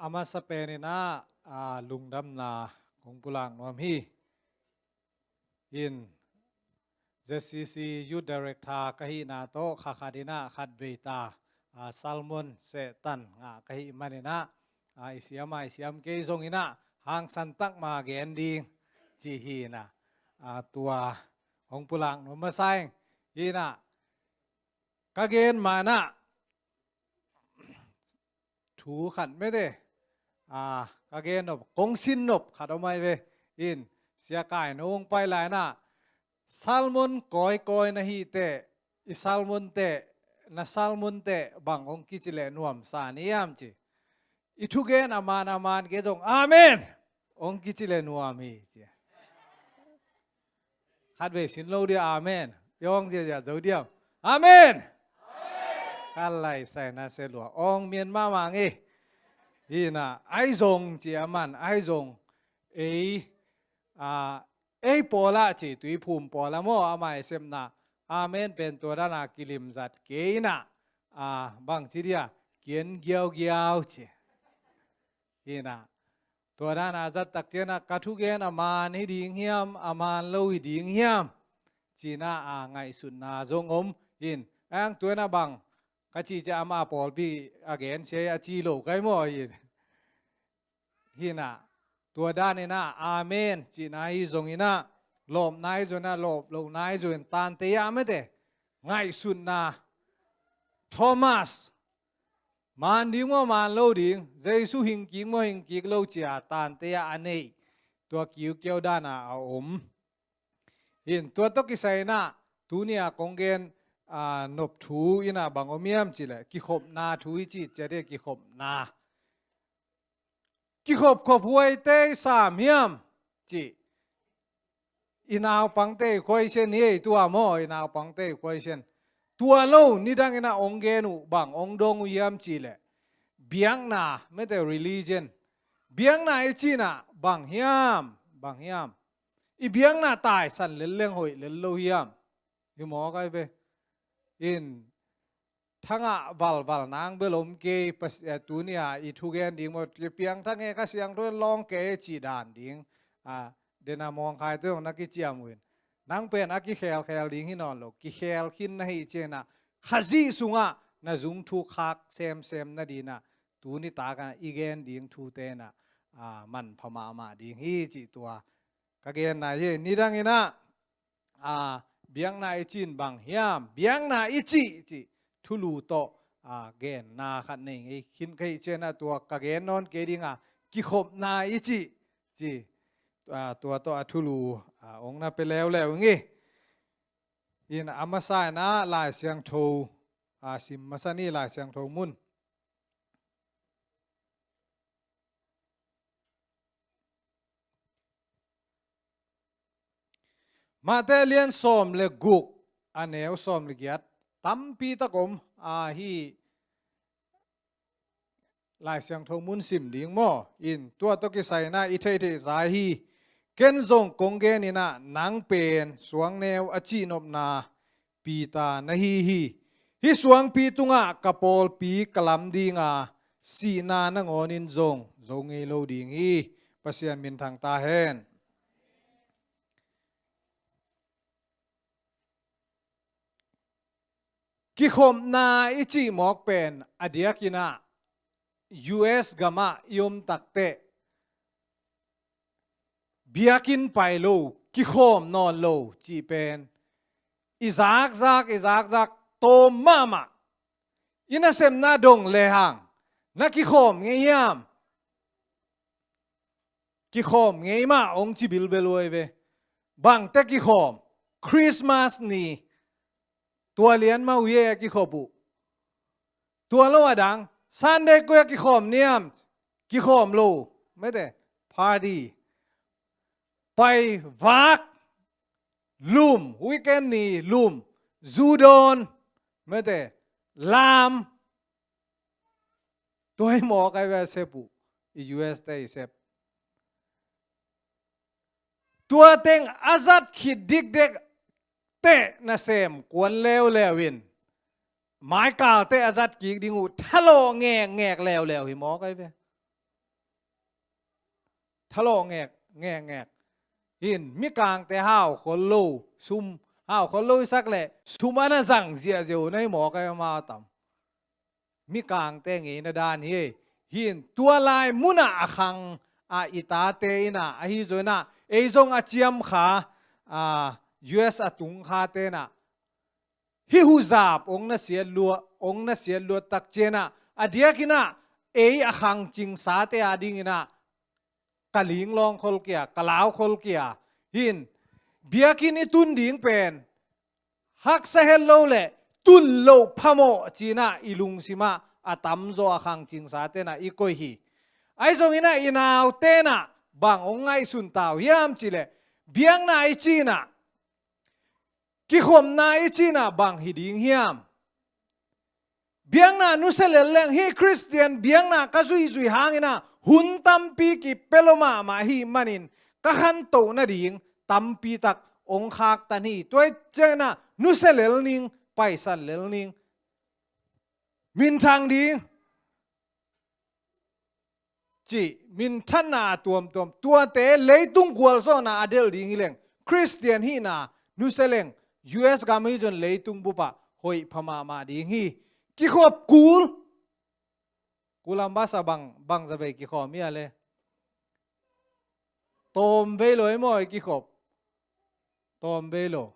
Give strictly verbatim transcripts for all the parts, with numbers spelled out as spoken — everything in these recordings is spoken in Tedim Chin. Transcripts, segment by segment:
A masa penin ah, a, lungdamna kong pulak nuam hi. In, Z C C Youth Director ka hihna tawh kha khat in ah khat vei ta, a, sermon sehtan ngah ka hih manin ah, a, i siam a i siam kei zongin ah hangsan tak ma gen ding ci hi in ah, a, tua hong pulak nuam masa ing. Hi in ah, ka gen ma in ah thu khat mete, a, ka gen nop, kong sin nop khat om ai ve. In, Sia Kai, na hong pai lai in ah, sermon kawikawi na hih teh, i sermon teh, na sermon teh bang hong kici leh nuamsa na hiam ci. I thugen a man a man kei zong, "Amen," hong kici leh nuam hi ci. Khat vei sin lo dia, amen. Yong zia zia zo diam. Amen. Ka lai sai na se lua. Ong Myanmar mang hi. Hi in ah, ai zong ci a man, ai zong. Ei, a, ei pawl ah ci, Tuiphum pawl ah maw, ama i sepna. Amen pen tua dan a kilim zat kei in ah, a, bang ci dia, kian giaugiau ci. Hi in ah, tua dan a zat tak ciang ah, ka thugen a man hi ding hiam, a man lo hi ding hiam ci in ah, a, ngaihsutna zong om. Hi in, ang tua in ah bang ka ci ciang ama pawlpi a gen sia a ci lo kai maw hi in. Hi in ah, tua dan in ah, amen cihna hi zongin ah, lawpna hi zongin ah, lawp lohna hi zongin, tante ah mete, ngaihsutna, Thomas, man ding maw, man lo ding, Jesu hing kik maw, hing kik lo ci a, tante ah a neih, tua kiukiau dan a a om. Hi in, tua tawh kisai in ah, tuni a kong gen, a, nop thu in ah bang om hiam ci leh, kikhopna thu hi ci, ci a dia, kikhopna. Kikhopkhop huaite i sam hiam ci. I naupangte i question hi ei tua maw, i naupangte i question. Tua lo, nidang in ah ong gen uh bang ong dong uh hiam ci leh, biakna, mete, religion. Biakna i cih in ah bang hiam, bang hiam. I biakna taisan lel leng hoih lel lo hiam. Hi maw kai ve. In, thangah valval nang bel om kei, pas-, eh, tuni a i thugen ding maw, piangthak nge, Kha Siangtho in lawng kei cih dan ding. A, den a mawngkhai tua na kiciam uh in, nang pen a kikhelkhel ding hi nawn lo, kikhel khin na hih ciang ah, Khazih sungah na zung thu khak semsem na ding ah, tuni tak ah i gen ding thute in ah, a, manpha mahmah ding hi cih tua ka genna hi. Nidang in ah, a, biakna i cih in bang hiam, biakna i cih, cih thulu tawh, a, genna khat nei ngei khin ka hih ciang ah, tua ka gen nawn kei ding a, kikhopna i cih, cih, a, tua tawh a thulu, a, ong na pia leuleu ing ei. In, a masa in ah Lai Siangtho, a, sim masa ni, Lai Siangtho mun. Mate lian sawm le guk, a neu sawm le giat, tampi tak om, a, hi Lai Siangtho mun sim ding maw. In, tua tawh kisai in ah i theihtheih zai hi. Ken zong kong gen in ah, nang pen suangneu a cihnopna Peter na hi hi. Hih suangpi tungah ka pawlpi ka lam ding a, sihna nangawnin zong zo ngei lo ding hi. Pasian minthang ta hen. Kikhopna i cih mawk pen a diakin ah U S gamah i om takteh, biakinn pai lo, kikhawm nawn lo cih pen i zakzak, i zakzak tawm mahmah. I nasepna dong lehang, na kikhawm ngei hiam? Kikhawm ngei mah hong ci bilbel uh hi ve. Bangte kikhawm? Christmas ni, tua lian mah uh hi a kikhop uh. Tua lo a dang, Sunday koi a kikhawm hiam? Kikhawm lo. Mete, party. Pai vak, lum, weekend ni lum, zu dawn, mete, lam. Tua hi maw kai ve a sep uh, i U S te i sep. Tua teng a zat khit dikdek teh nasem kuan leuleu in, maikalte a zat kik ding uh thalawh ngekngek leuleu hi maw kai ve. thalawh ngek ngek ngek. Hin, mikangte hau khol lo, sum hau khol lo i sak leh sum a na zang ziahziah uh na hi mawk a, amau a tam. Mikangte ngeina dan hi. Hin, tua lai munah a khang a i tate inah, ahi zong inah ei zong a ciam kha, a, U S a tung khate inah hih huzap ong na siat luat, ong na siat luat tak cianah, a diakinah ei a khang cingsate a dinginah ka linglawng khol kia, ka lau khol kia. Hin, biakinn i tun ding pen haksa het lo le tun loh phamawh cinah i lungsimah a tamzaw a khang cingsate inah i koih hi. Ahi zong inah i naute inah bang ong ngaihsun tau hiam cih leh, biakna i cinah, kikhopna i cinah bang hi ding hiam? Biakna nusia lel leng, hih Khristian biakna ka zuihzuih hanginah hun tampi kipia lo mahmah ahih manin ka khantoh nading tampi tak ong khaktan hi. Tua cianginah nusia lel ning, paisan lel ning, minthang ding, cih minthanna a tuamtuam, tuate leitung gualzawhna a delh ding hi leng, Khristian hihna nusia leng, U S gam hi zong leitung bupah hoih pha mahmah ding hi. Kikhop kul. Columbus ah bang, bang zavei kikhawm hi a le? Tawmvei lo hi maw i kikhop? Tawmvei lo.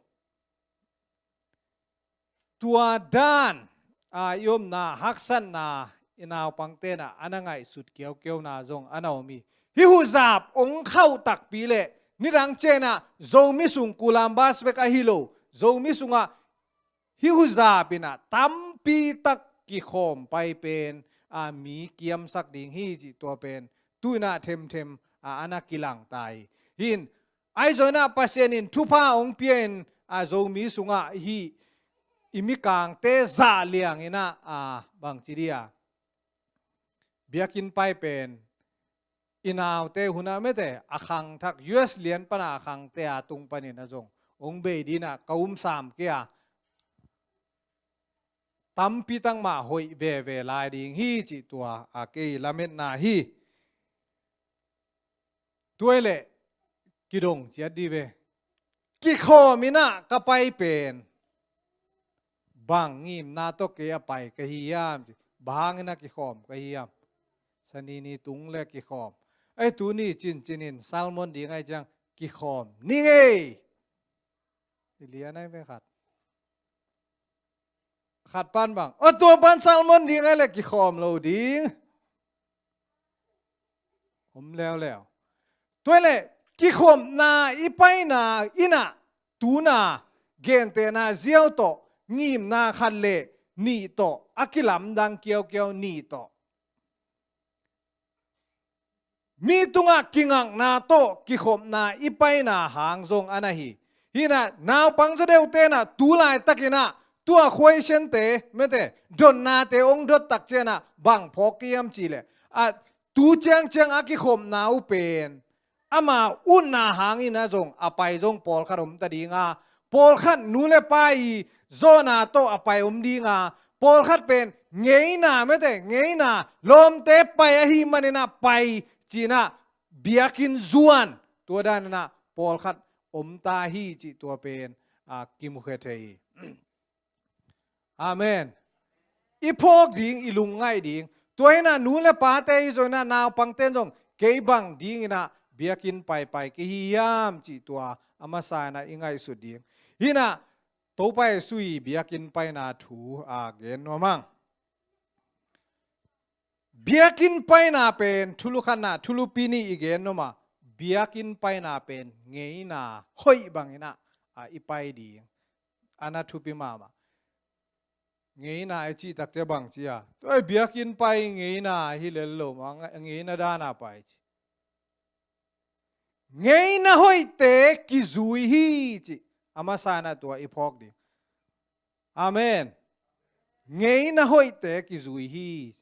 Tua dan a i omna, haksatna i naupangte inah a na ngaihsut kiaukiauna zong a na om hi. Hih huzap ong khauh takpi leh nidang cianah Zomi sung, Columbus bek ahi lo, Zomi sungah hih huzap inah tampi tak kikhawm pai pen, a, mi kiamsak ding hi cih tua pen tu inah themthem, a, a na kilang ta hi. Hin, ahi zong inah Pasian in thupha ong pia in, a, Zomi sungah hih i mikangte zah liang inah, a, bangci dia, biakinn pai pen i naute hunah mete a khangthak, U S lian pana a khangte a tung panin a zong ong bei dinah ka um sam kei a, tampi tak mah hoih veve lai ding hi cih tua a kei lametna hi. Tua hi leh kidong ciat di ve. Kikhawm inah ka pai pen bang ngimna tawh kei a pai ka hi hiam? Bang hangin a kikhawm ka hi hiam? Sanini tung le kikhawm. Ei, tuni cincin in sermon ding ahih ciang kikhawm ning ei. I lian ai ve khat. Khat pan bang, o, tua pan sermon ding ai le kikhawm lo ding. Om leuleu. Tua hi leh kikhopna i paina inah tuna gentehna ziau tawh, ngimna khat le nih tawh a kilamdang kiaukiau nih tawh. Mi tungah kingakna tawh kikhopna i paina hang zong a na hi. Hinah naupang zaw deuhte inah tu laitakinah tua khuaisiante, mete, dotnate hong dot tak cianah bang phawk hiam cihleh, a, tu ciangciang a kikhopna uh pen ama utna hangin a zong a pai zong pawlkhat om ta dinga, pawlkhat nu le pa i zawhna tawh a pai om dinga, pawlkhat pen ngeina, mete, ngeina, lawmte pai ahih maninah pai cinah biakinn zuan, tua daninah pawlkhat om ta hi cih tua pen, a, kimukhia thei hi. Amen. I phawk ding, i lungngaih ding. Tua hinah nu le pate i zong inah naupangte in zong kei bang dinginah biakinn paipai kei hi hiam cih tua a masa inah i ngaihsut ding. Hinah Topa Jesu i biakinn paina thu a gen nuam hang. Biakinn paina pen thulu khatna, thulupi nih i gen nuam a, biakinn paina pen ngeina hoih banginah, a, i pai ding. A na thupi mahmah. Ngeina i cih takte bang ci a, tua biakinn pai ngeina hi lel lo mah, nge-, ngeina dana pai ci. Ngeina hoihte kizui hi cih a masa inah tua i phawk ding. Amen. Ngeina hoihte kizui hi.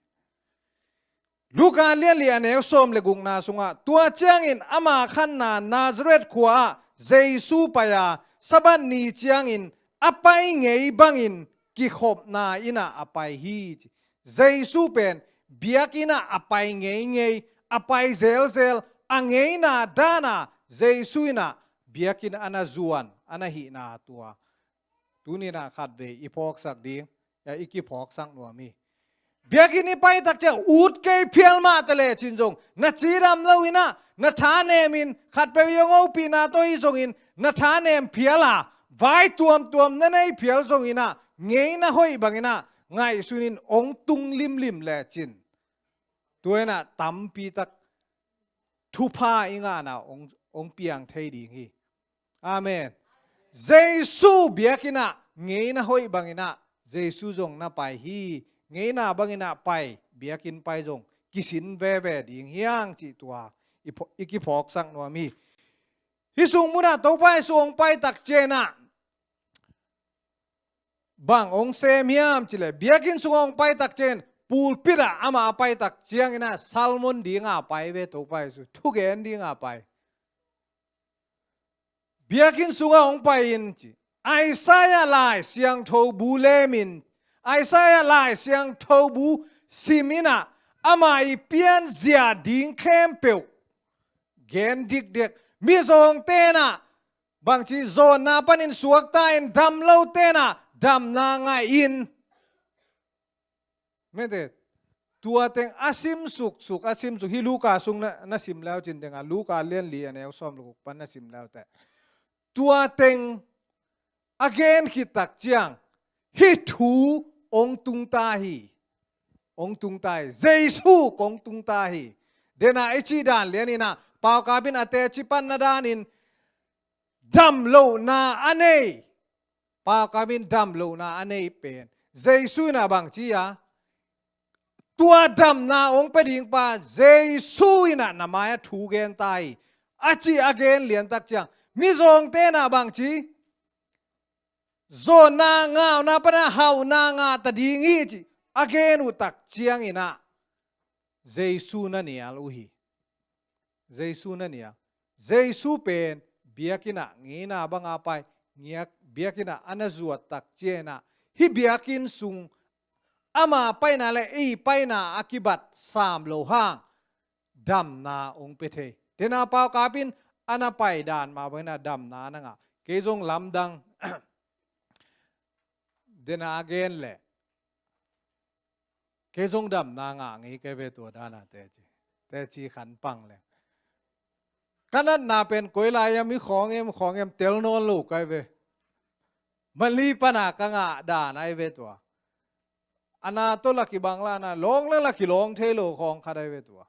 Luka lianli a neu sawm le gukna sungah, tua ciangin ama khanna Nazareth khua-ah Jesu pai-a, Sabbath ni ciangin a pai ngei bangin kikhopna innah a pai hi ci. Jesu pen biakinn ah a pai ngeingei, a pai zelzel, a ngeina dana Jesu in ah biakinn a na zuan a na hihna tua tuni in ah khatvei i phawksak ding, i kiphawksak nuam hi. Biakinn i paitak ciang ut kei phial mah ta lecin zong na cidam lo in ah na thanemin khatpeuh i hong hopihna tawh hi zongin na thanem phial a vai tuamtuam na nei phial zongin ah ngeina hoih bangin ah ngaihsunin hong tung limlim lecin tua in ah tampitak thupha i ngahna hong, hong piang thei ding hi. Amen. Jesu biakinn ah ngeina hoih bangin ah Jesu zong na pai hi. Ngeina bangin ah pai, biakinn pai zong kisin veve ding hi hang cih tua i pho-, i kiphawksak nuam hi. Hih sung munah Topa Jesu hong paitak ciang ah bang hong sem hiam cih leh biakinn sungah hong paitak ciangin pulpit ah amah a paitak ciangin ah sermon dinga pai ve Topa Jesu, thugen dinga pai. Biakinn sungah hong pai in ci. Isaiah lai siangtho bu lemin, Isaiah lai siangtho bu simin ah ama i pianzia ding khempeuh gen dikdek. Mizawngte in ah bangci zawnna panin suakta in, dam lote in ah damna ngah in. Mete, tua teng a sim suksuk, a sim suk hi. Luka sung na, na sim leu cin teng ah, Luka lian li a neu sawm le guk pan na sim leute, tua teng a gen khit tak ciang hih thu hong tungta hi. Hong tungta hi. Jesu kong tungta hi. Dena i cih dan lian in ah, paukap in a teci panna danin damlohna a nei, paukap in damlohna a nei pen Jesu in ah bangci a, tua damna hong pia ding pa Jesu in ah na mai-ah thu genta hi, a cih a gen liantak ciang mizawngte in ah bangci zawnna, ngauna pana hauhna ngah ta ding hi cih a gen uh tak ciangin ah Jesu na nial uh hi. Jesu na nial. Jesu pen biakinn ah ngeina banga pai, ngiak biakinn ah a na zuat tak ciangin ah hih biakinn sung ama paina le ei paina a kibat sam loh hang damna hong pia thei. Dena paukap in a na pai dan mah bangin ah damna na ngah. Kei zong lamdang dena a gen leh kei zong damna ngah ngei kei ve tua dana teci, teci khan pang leh. Ka natna pen koi lai hiam, i khawng em, khawng em tel nawn lo kei ve. Mali pana ka ngah dan ai ve tua. A na tawh la kibang la na, lawng le la kilawng thei lo khawng khat ai ve tua.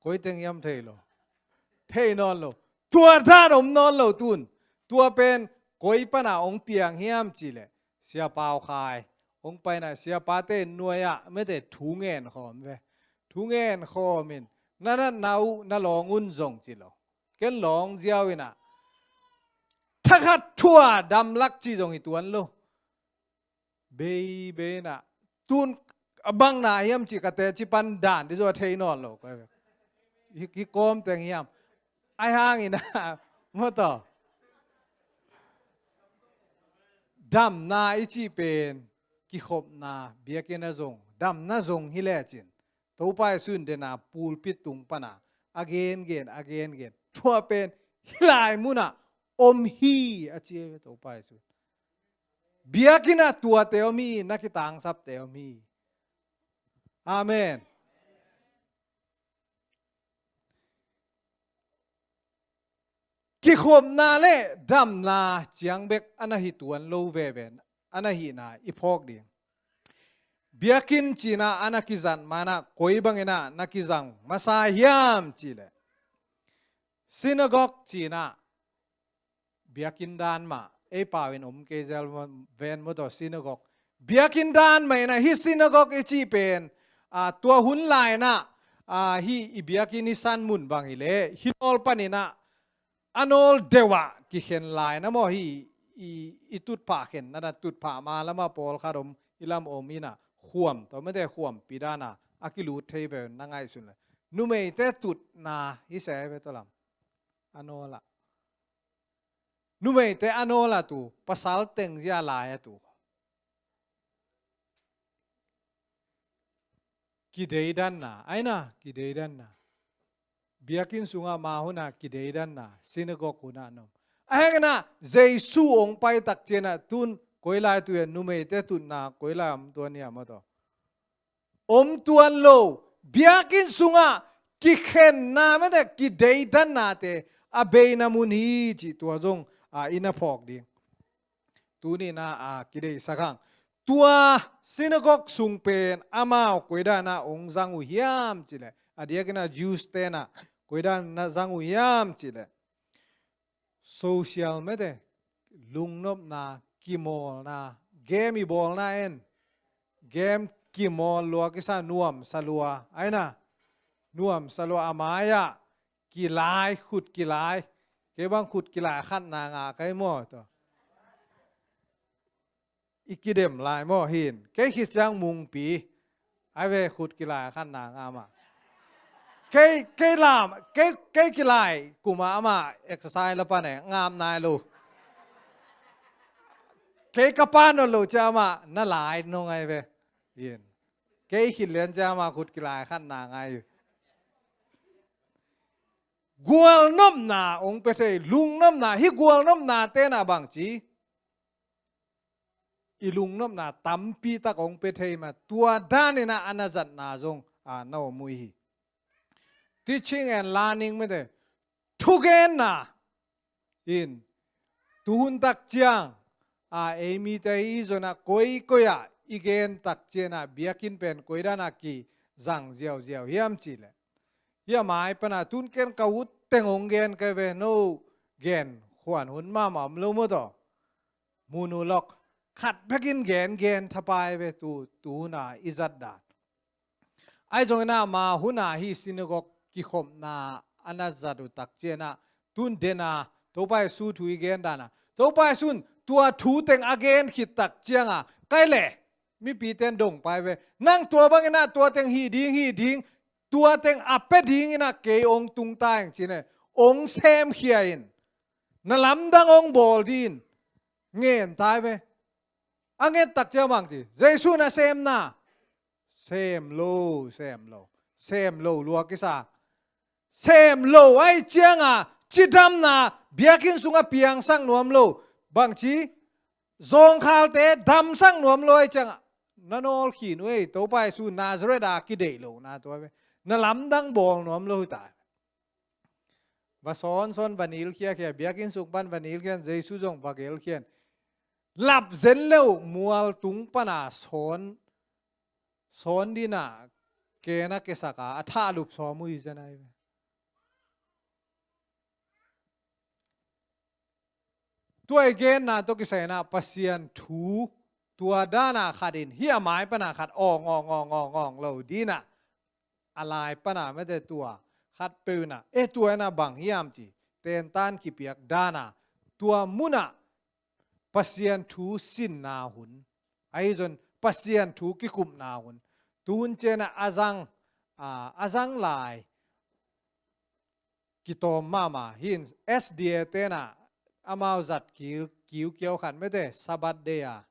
Koi teng hiam thei lo. Thei nawn lo. Tua dan om nawn lo tun. Tua pen koi pana hong piang hiam cih leh Sia Pau Khai hong paina, siapate nuai-ah mete thu ngen khawm ve. Thu ngen khawm in na natna uh na lawng un zong ci lo. Ken lawng ziau in ah thakhat thu-a damlak ci zong hi tuan lo. Bei bei in ah tun a bang na hiam cih ka teci pan dan dih zaw a thei nawn lo. Koi ve, hi, hi kawm teng hiam? Ai hang in ah maw taw. Damna i cih pen kikhopna, biakinn a zong, damna zong hi lecin Topa Jesu in dena pulpit tung pana a gengen, a gengen, tua pen hih lai munah om hi a ci hi ve Topa Jesu. Biakinn ah tuate om hi, na kitangsapte om hi. Amen. Kikhopna le damna ciang bek a na hi tuan lo veve, a na hihna i phawk ding. Biakinn ci-in ah a na kizat ma-in ah koi bangin ah na kizang masa hiam cih leh, synagogue ci-in ah biakinn dan mah, ei pau in om kei zel ven maw taw, synagogue. Biakinn dan mah in ah hih synagogue i cih pen, a, tua hun lai-in ah, a, hih i biakinn i san mun bang hi leh hih nawl panin ah a nawl deuh ah kikhen lai-in ah maw, hih i, i tutphah khen, na, na tutphah ma lam ah pawlkhat om, i lam om in ah khuam tawh mete khuampi dan ah a kilut thei ve, na ngaihsun leh. Numeite tutna hi se ve tawh lam. A nawl ah. Numeite a nawl ah tu, pasal teng zia lai ah tu. Kideidanna, ai na, kideidanna. Biakinn sungah ma hunah kideidanna, synagogue hunah na om. A hengna Jesu hong paitak cianah tun koi lai tuia numeite tutna koi lai om tuan hiam aw taw? Om tuan lo. Biakinn sungah kikhenna mete kideidannate a beina mun hi cih tua zong a i na phawk ding. Tuni na a kideisak hang. Tua synagogue sung pen amau koidana hong zang uh hiam cileh, a diakina Jews tena koidana zang uh hiam cileh, social mete lungnopna, kimawlna, game i bawlna en. Game kimawl lua kisa nuamsa lua aina. Nuamsa lua a mai-ah kilai, khut kilai. Kei bang khut kilai khatna ngah kai maw taw? I kidem lai maw hin? Kei khit ciang mungpi. Ai ve khut kilai khatna ngah mah. Kei, kei lam, kei, kei kilai kuma ama exercise la pan e ngam nai lo. Kei ka pan lo ciang ama na lai nong ai ve. Hin. Kei khit lian ciang ama khut kilai khatna ngai. Gualnopna hong pia thei, lungnopna, hi gualnopna tena bangci i lungnopna tampi tak hong pia thei mah, tua danina a na zatna zong a na om uh hi. Teaching and learning mete thugenna in tuhun tak ciang a ei mite i zona koikoi ah i gen tak ciana biakinn pen koidana kizang ziauziau hiam cileh. Hia mai pana tun ken ka ut teng hong gen kai ve no gen khuan hun mama om lo maw taw? Monologue khat bekin gen gen thapai ve tu, tu huna i zat dan. Ai zongina ma huna hi synagogue kikhopna a na zat uh tak ciana tun dena Topa Jesu thu i gen dana Topa Jesun tua thu teng a gen khit tak cianga kai le mipi ten dong pai ve. Nang tua bangina tua teng hi ding hi ding, tua teng a pe dingina kei ong tung ta eng cine ong sem khia in. Na lamdang ong bawl din ngen tai ve. A nget tak ciang bang ci Jesu na sem na sem lo, sem lo, sem lo lua kisa. Sem lo ai cianga cidamna biakinn sunga piangsak nuam lo. Bang ci zawngkhalte damsak nuam lo ai cianga na nawl khin uh ei Topa Jesu Nazareth a kideih lo na tua ve. Na lamdang bawl nuam lo hi tai. Va sawnsawn va nilkhiakhia biakinn sung pan va nilkhian Jesu zong va gelkhian. Lap zen leuh mual tung pana sawn sawn dina kena kesaka a thahlup sawm uh hi zen ai ve. Tua i genna tawh kisaina Pasian thu tua dana khat in hi a mai pana khat awng awng awng awng awng lo dina a lai pana mete tua khat peuna e tua ina bang hiam ci tentan kipiak dana tua muna Pasian thu sinna hun ahi zon Pasian thu kikupna hun tuhun cena a zang a zang lai kitawm mahmah hin S D A tena amau zat kiu kiu kiau khat mete Sabbath day a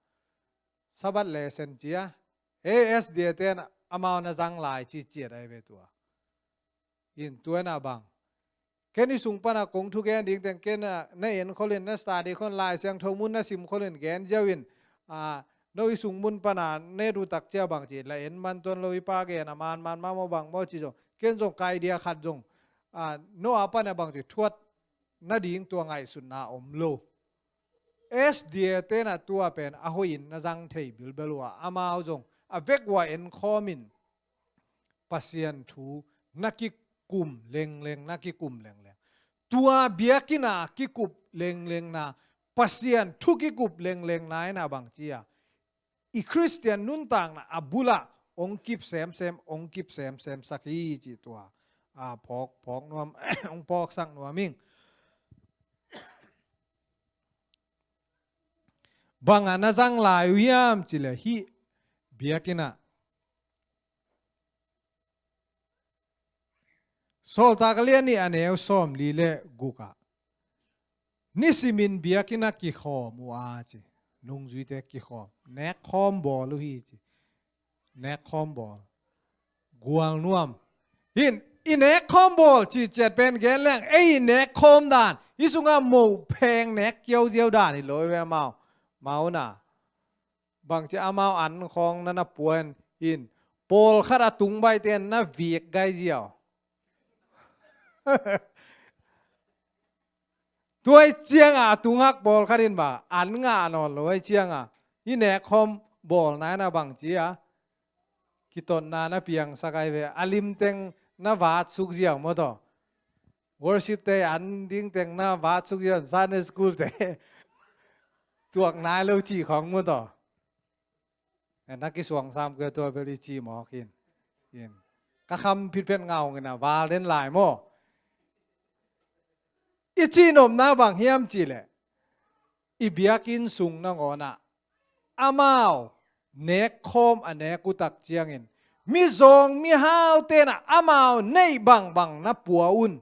Sabbath lesson cia ei S D A tena amau na zang lai ci ciat ai ve tua. In tuana bang ken i sung pana kong thugen ding teng ken na en kholin na study khon Lai Siangtho mun na sim kholin gen ziau in no i sung mun pana ne du tak cia bang ci la en man tuan lo i pa gen a man man mamaw bang maw ci zong ken zong kai dia khat zong no a pana bang ci thuat na ding tua ngaihsutna om lo. S D A tena tua pen a hoihin na zang thei bilbel uh a amau zong a vek uh a enkhawmin Pasian thu na kikum lengleng na kikum lengleng tua biakina kikup lengleng na Pasian thu kikup lengleng na ina bang cia i Khristian nuntakna a bula ong kip semsem ong kip semsem sak hi ci tua a phawk phawk nuam ong phawksak nuam ing. Banga na zang lai uh hiam cile hih biakina Sawltak a lian nih a neu sawm li le gukah nisimin biakina kikhawm uh a ci. Nungzuite kikhawm nekkhawm bawl uh hi ci. Nekkhawm bawl gualnuam hin I nek khawm bawl cih ciat pen gen leng, ei i nek khawm dan, i sungah moh pheng nek kiauziau dan hi lo ve amau. Amau na, bangci amau an khawng na na puan in, pawlkhat a tung baihte na vik gai ziau. Tua i cianga a tunghak pawlkhat in ba an ngah nawn lo i cianga, i nek khawm bawlna in a bangci a kitotna na piangsak ai ve. A limteng na vatsuk ziau maw taw. Worship te an dingteng na vatsuk ziau, Sunday school te tuak nai lo cih khawng maw taw. Na kisuang sam kei tua bel i cih mawk in. Ka kham phitphet ngau ngina val den lai maw. I cih nopna bang hiam cihleh, i biakinn sung nangawnah amau nek khawm a nek utak ciangin mizawng mihau tenah amau neih bangbang na pua un.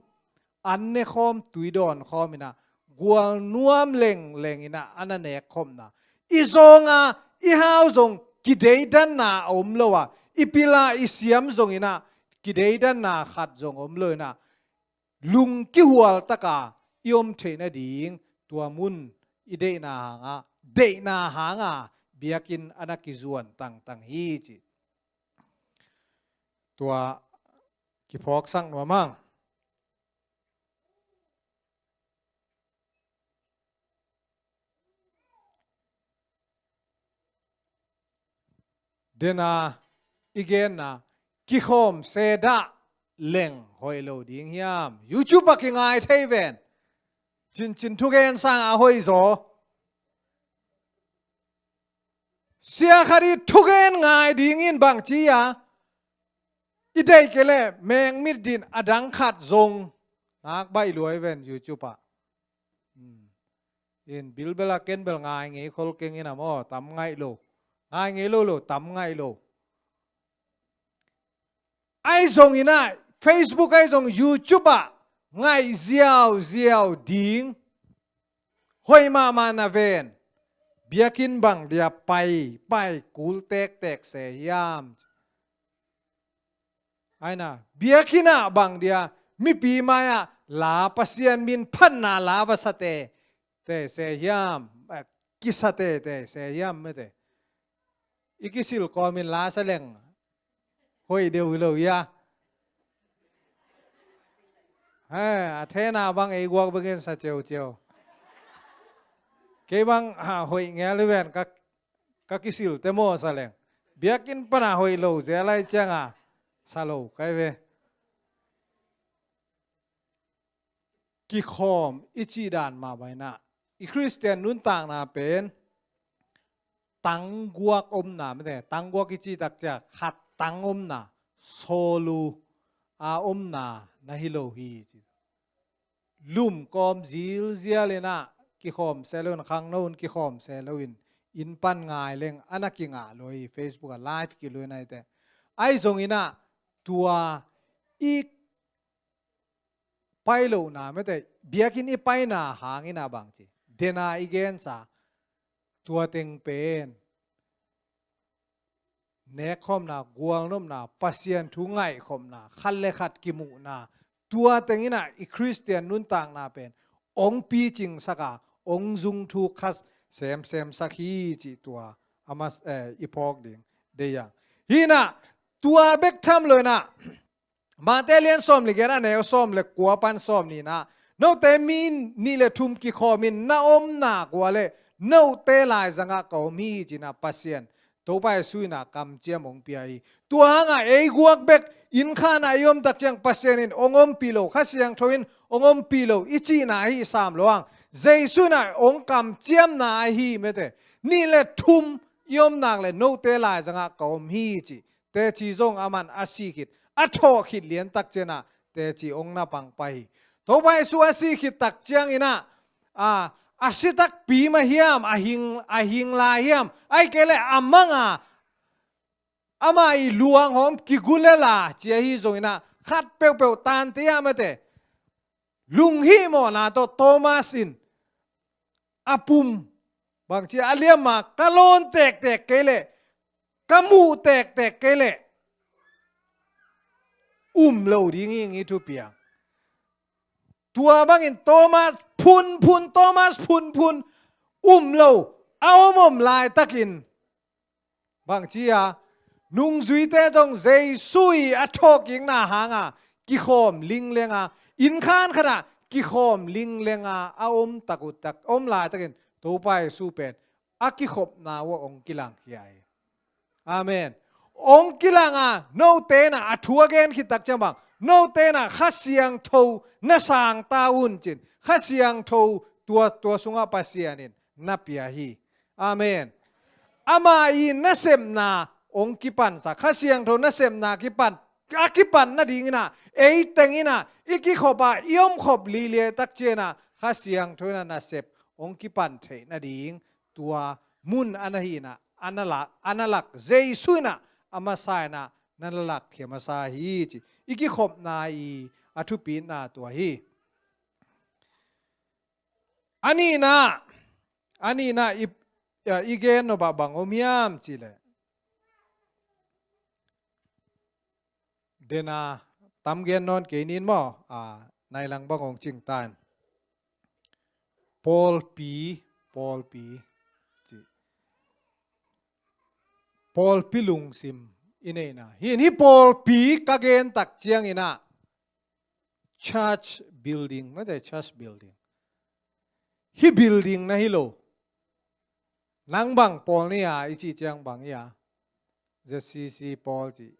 An ne khawm, tui dawn khawm inah, gual nuam lengleng inah a na nek khopna, i zawnga i hau zong kideidanna a om lo a, i pila i siam zong inah kideidanna khat zong om lo inah, lung kihual taka i om theih nading tua mun i deihna hanga, deihna hanga biakinn a na kizuan tangtang hi ci. Tua kiphawksak nuam hang. Dena i genna, kikhawm se dah leng hoih lo ding hiam? YouTube ah kingai thei ven. Cincin thugen sang a hoih zaw. Sia khat i thugen ngai dingin bangci a i deih kei leh mengmit din a dang khat zong nak baih luai ven YouTube ah. In bilbel a ken bel ngai ngei khol keng in a maw, tam ngaih lo. Ngai ngei lo lo, tam ngaih lo. Ai zong inah, Facebook ai zong, YouTube ah ngaih ziauziau ding. Hoih mahmah na ven. Biakinn bang dia pai pai kul tektek se hiam? Aina biakinn ah bang dia mipi mai-ah la, Pasian min phatna la va sate te se hiam? Kisate te se hiam mete? I kisil kawmin la sa leng hoih deuh hi lo ia. He, a thena bang ei guak bangin sa ceuceu. Kei bang hoih ngel hi ven, ka, ka kisil te maw sa leng. Biakinn pana hoih lo zia lai cianga sa lo kai ve. Kikhawm i cih dan mah bang inah, i Khristian nuntakna pen tangguak omna mete, tangguak i cih takcia khat tang omna, sawlu a omna na hi lo hi ci. Lumkawm zilzial inah kikhawm se loin, khangno in kikhawm se loin, inn pan ngai leng a na kingah lo hi, Facebook ah live kiluina hi te. Ai zong inah tua i pai lohna mete, biakinn i paina hangin a bangci, dena i gensa, tua teng pen nekkhopna, gualnopna, Pasian thu ngaihkhopna, khat le khat kimuhna, tua teng inah i Khristian nuntakna pen ong picingsak a, ong zung thu khat semsemsak hi cih tua a mas, eh, i phawk ding deih a. Hi inah tua bek tham lo inah Mate lian sawm le giat, a neu sawm le kua pan sawm nihna, note mi nih le thum kikhawmin na omna kua le note laizangah ka om hi ci-in ah Pasian Topa Jesu in ah kamciam hong pia hi. Tua hangah ei guak bek inn khatna i om tak ciang Pasian in hong ompih lo, Kha Siangtho in hong ompih lo i cihna ahi sam lo hang, Jesu in ah hong kamciamna ahi mete. Nih le thum i om nak le note laizangah ka om hi ci. Teci zong aman a sih khit, a thawh khit liantak ciangin ah teci hong na pang pah hi. Topa Jesu a sih khit tak ciangin ah, a, a si takpi mah hiam, a hing, a hing lai hiam, ahih kei leh a mang a, amah i luanghawm kigu lel a ci ahi zongin ah, khat peuhpeuh tante ah mete, lunghihmawhna tawh Thomas in a pum, bangci a liamma, ka lawn tektek kei leh, ka muh tektek kei leh, um lo ding hi ing i thupiang. Tua bangin Thomas phunphun, Thomas phunphun um lo a om om laitakin bangci a, nungzuite zong Jesu i a thawhkikna hanga kikhawm linglenga, inn khankhatah kikhawm linglenga a om takuttak, om laitakin Topa Jesu pen a kikhopna uh ah hong kilangkhia hi. Amen. Hong kilanga note inah a thu a gen khittak ciang bang, note inah Kha Siangtho na sangta un cin, Kha Siangtho tua, tua sungah Pasian in na pia hi. Amen. Ama i nasepna hong kipansa, Kha Siangtho nasepna kipan, a kipan nadinginah ei teng inah i kikhop a i omkhop liliai tak cianah Kha Siangtho inah nasep hong kipan theih nading tua mun a na hinah a na lak, a na lak Jesu inah a masa inah na na lakkhia masa hi ci. I kikhopna i a thupitna tua hi. A nihna, a nihna i, i gen nop ah bang om hiam cihleh, dena tam gen nawn kei nin maw, a, nailang bang hong cingtan. Pawlpi, pawlpi ci. Pawlpi lungsim i neihna. Hi, hi pawlpi ka gen tak cianginah church building, mate, church building. Hi building na hi lo. Nang bang pawl ni a i cih ciang bang hi a, Z C C pawl ci.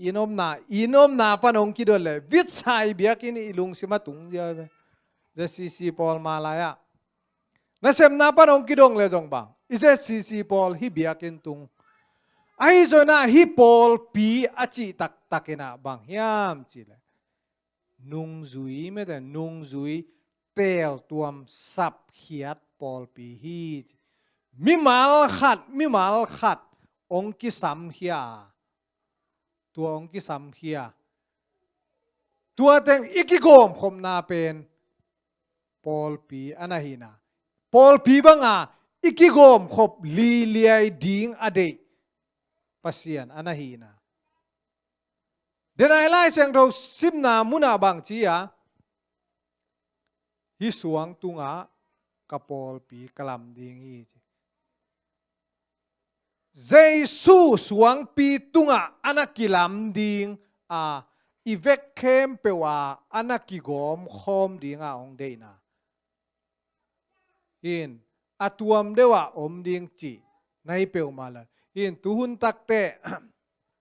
Inn omna, inn omna pan hong kidon le vitsai biakinn i lungsim a tung zia ve. Z C C pawl malai ah nasepna pan hong kidong le zong bang, i Z C C pawl hi biakinn tung. Ahi zongin ah hi pawlpi a cih taktakin ah bang hiam cihleh, nungzui, mate, nungzui teeltuam sapkhiat pawlpi hi. Mimal khat, mimal khat hong kisamkhia. Tua hong kisamkhia. Tua teng i kigawmkhopna pen pawlpi a na hihna. Pawlpi banga i kigawmkhop liliai ding a deih Pasian a na hihna. Denai Lai Siangtho simna munah bang ci a, hi suang tungah ka pawlpi ka lam ding hi ci. Jesu suangpi tungah a na kilam ding a, i vek khempeuh a a na kigawmkhawm dinga hong deihna. In a tuam deuh ah om ding cih na hi peuhmah lo. In tuhun takte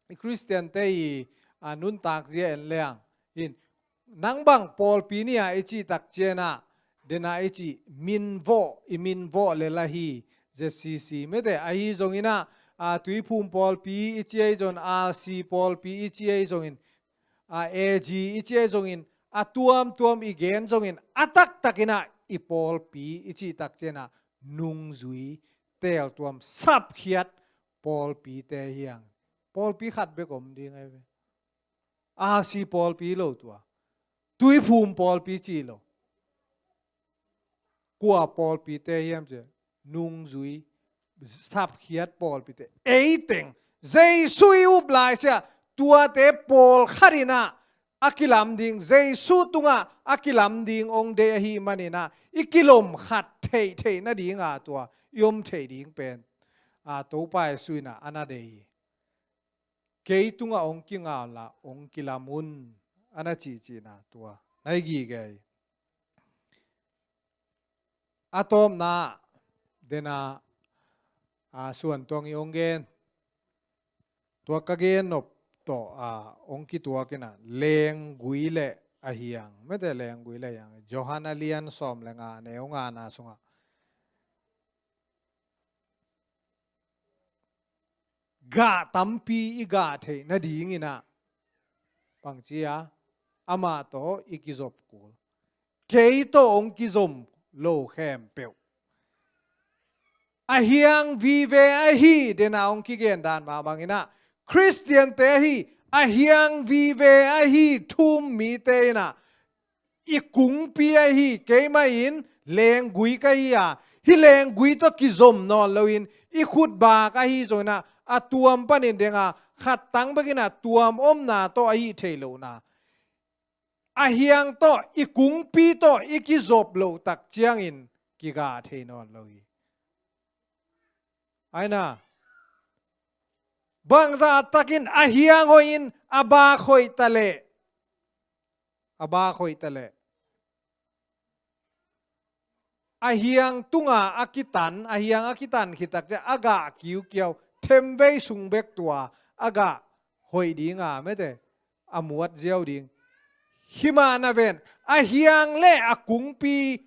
i Khristiante i, a, nuntak zia en leng, in nang bang pawlpi ni a i cih tak cianah, denah i cih minvawh, i minvawh lel ahi Z C C mete ahi zonginah, a, Tuiphum pawlpi i ci ahi zongin, R C pawlpi i ci ahi zongin, a, A G i ci ahi zongin, a tuamtuam i gen zongin, a taktakinah i pawlpi i cih tak cianah nungzui teeltuam sapkhiat pawlpite hi hang. Pawlpi khat bek om ding ahi ve. R C pawlpi lo tua. Tuiphum pawlpi ci lo. Kua pawlpite hiam ci, nungzui sapkhiat pawlpite. Ei teng, Jesu i up laisia, tuate pawlkhatinah a kilam ding, Jesu tungah a kilam ding hong deih ahih maninah, i kilomkhat theihtheih nadinga tua i om theih ding pen, a, Topa Jesu inah a na deih hi. Kei tungah hong kinga unla hong kilam un, a na cihcihna tua na hi gige hi. A tawpna dena, a, suan tuang i hong gen, tua ka gen nop tawh, a, hong kituakinah lenggui le a hiang, mete lenggui le a hiang. Johan a lian sawm le nga, neu ngana sungah gah tampi i gah theih nadinginah bangci a, amah tawh i kizop kul. Kei tawh hong kizom lo khempeuh a hiang vive ahi, dena hong kigen dan mah banginah Khristiante ahi, a hiang vive ahi thu-um mite inah i kungpi ahi keimah in lenggui ka hi a, hih lenggui tawh kizom nawn loin i khutbak ahi zonginah a tuam panin denga khattang bekinah tuam omna tawh ahi thei lohna. a hiang tawh, i kungpi tawh i kizop loh tak ciangin kigah thei nawn lo hi. Aina, bangzah takin a hiang hoihin a bak hoih ta leh, a bak hoih ta leh, a hiang tunga a kitan, a hiang a kitan khit tak ciang a gah kiukiau, themvei sung bek tua a gah hoih dinga, mete, a muat ziau ding. Himah na ven, a hiang le a kungpi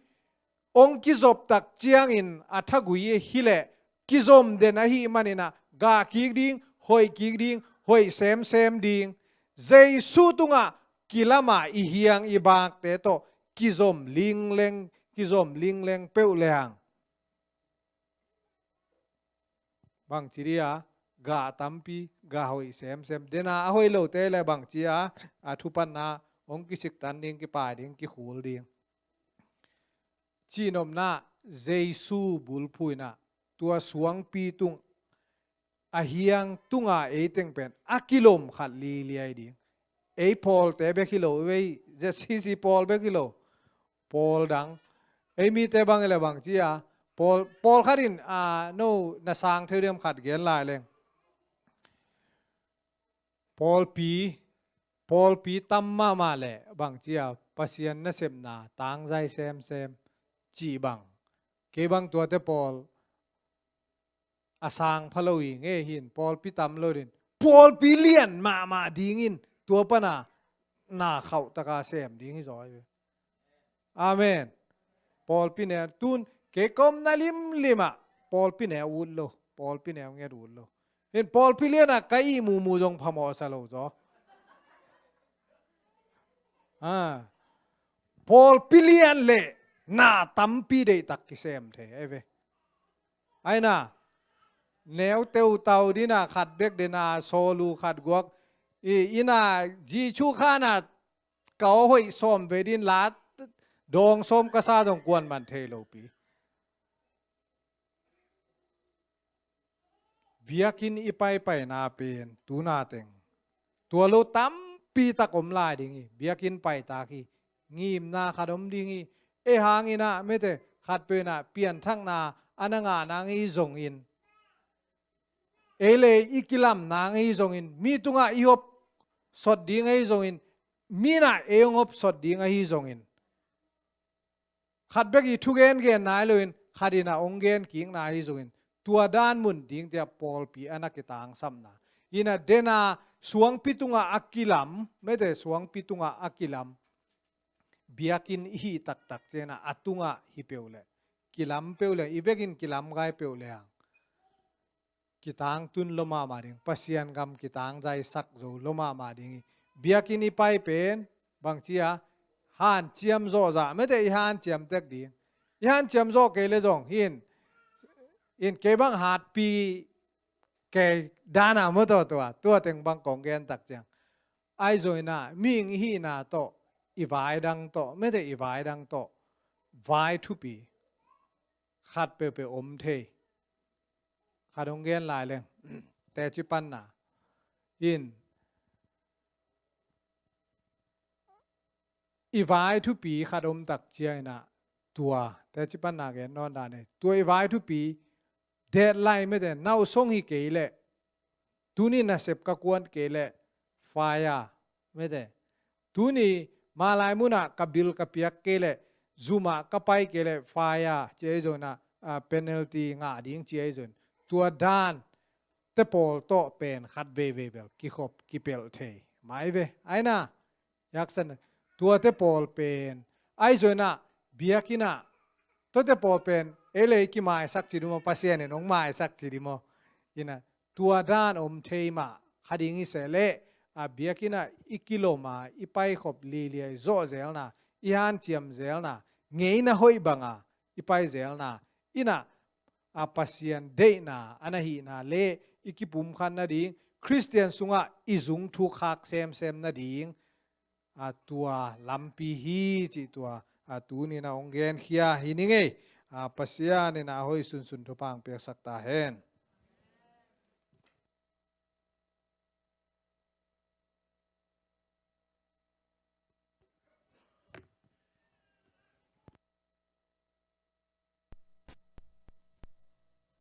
hong kizop tak ciangin a thagui hi leh kizom den ahih manin ah gah kik ding, hoih kik ding, hoih semsem ding. Jesu tungah kilam a i hiang i bakte tawh kizom lingleng, kizom lingleng peuh leng, bangci dia, gah tampi, gah hoih semsem. Dena a hoih lote le bangci a, a thupatna hong kisiktan ding, kipai ding, kikhul ding. Cihnopna, Jesu bulphuh in ah, tua suangpi tung, a hiang tunga ei teng pen a kilom khat liliai ding. Ei pawlte bek hi lo, ei Z C C pawl bek hi lo, pawl dang. Ei mite bang hi leh bangci a, pawl, pawl khat in, a, no na sang theu diam, khat gen lai leng. Pawlpi, pawlpi tam mahmah leh bangci a, Pasian nasepna tangzai semsem cih bang. Kei bang tuate pawl a sang pha lo hi, ngei hin, pawlpi tam lo din, pawlpi lian mahmah dingin tua pana na khauh taka sem ding hi zaw hi ve. Amen. Pawlpi neu, tun kei ka omna limlim ah pawlpi neu ut lo, pawlpi neu nget ut lo. Hin pawlpi lian ah ka ihmu mu zong phamawh sa lo zaw. Ah. Pawlpi lian le na tampi deihtak kisem thei ahi ve. Aina, neu teutau dina khat bek dina, sawlu khat guak, i, ina, ji chu khana, ka aw hoih sawm ve din la, dawng sawm ka sa zong kuan man thei lo pi. Biakinn i paipaina pen, tuna teng, tua lo tampi tak om lai ding hi. Biakinn paitak hi. Ngimna khat om ding hi. Ei hangin ah, mete, khat pen ah, pianthakna a na ngahna ngei zongin, ei le i kilamna ngei zongin, mi tungah i hop sot ding ahi zongin, mi in ah ei hong hop sot ding ahi zongin, khat bek i thugen gen nai loin, khat in ah hong gen kikna ahi zongin, tua dan mun ding tia pawlpi a na kitangsapna. Ina dena suangpi tungah a kilam, mete, suangpi tungah a kilam. Biakinn i hih taktak ciangin ah a tungah hi peuh leh, kilam peuh leh, i vekin kilam gai peuh leh hang, kitangtun lo mahmah ding, Pasian gam kitangzaisak zo lo mahmah ding hi. Biakinn i pai pen, bangci a, hanciam zawh zah, mete, i hanciam tek ding. I hanciam zawh kei le zong, hin, in kei bang hatpi kei dana maw, tua, tua, tua teng bang kong gen tak ciang. Ahi zongin ah, mihing i hihna tawh, i vai dang tawh, mete, i vai dang tawh, vai thupi khat peuhpeuh om thei. Khat hong gen lai leng, teci panna. In, i vai thupi khat om tak ciangin ah, tua, teci panna gen nawn dan hi. Tua i vai thupi, deadline, mete, na uh song hi kei leh, tuni nasep ka kuan kei leh, fire, mete. Tuni mah lai munah ka bill ka piak kei leh, zum ah ka pai kei leh, fire, ci ahi zongin ah, ah, penalty ngah ding ci ahi zongin. Tua dan, te pawl tawh pen khat veivei bel kikhop, kipelh thei. Mai ve, aina, yaksan, tuate pawl pen. Ahi zongin ah, biakinn ah, tuate pawl pen, ei le ei kimaisak ci ding maw, Pasian in hong maisak ci ding maw. Ina, tua dan om thei mah kha ding hi se leh, a, biakinn ah i kilom a, i paikhop liliai zawh zelna, i hanciam zelna, ngeina hoih banga i pai zelna, ina, a, Pasian deihna a na hihna le i kipumkhat nading, Khristian sungah i zung thuk khak semsem nading, a, tua lampi hi cih tua, a, tuni-in ah hong genkhia hi ning ei. A, Pasian in ah a hoih sunsun thupha hong piaksak ta hen.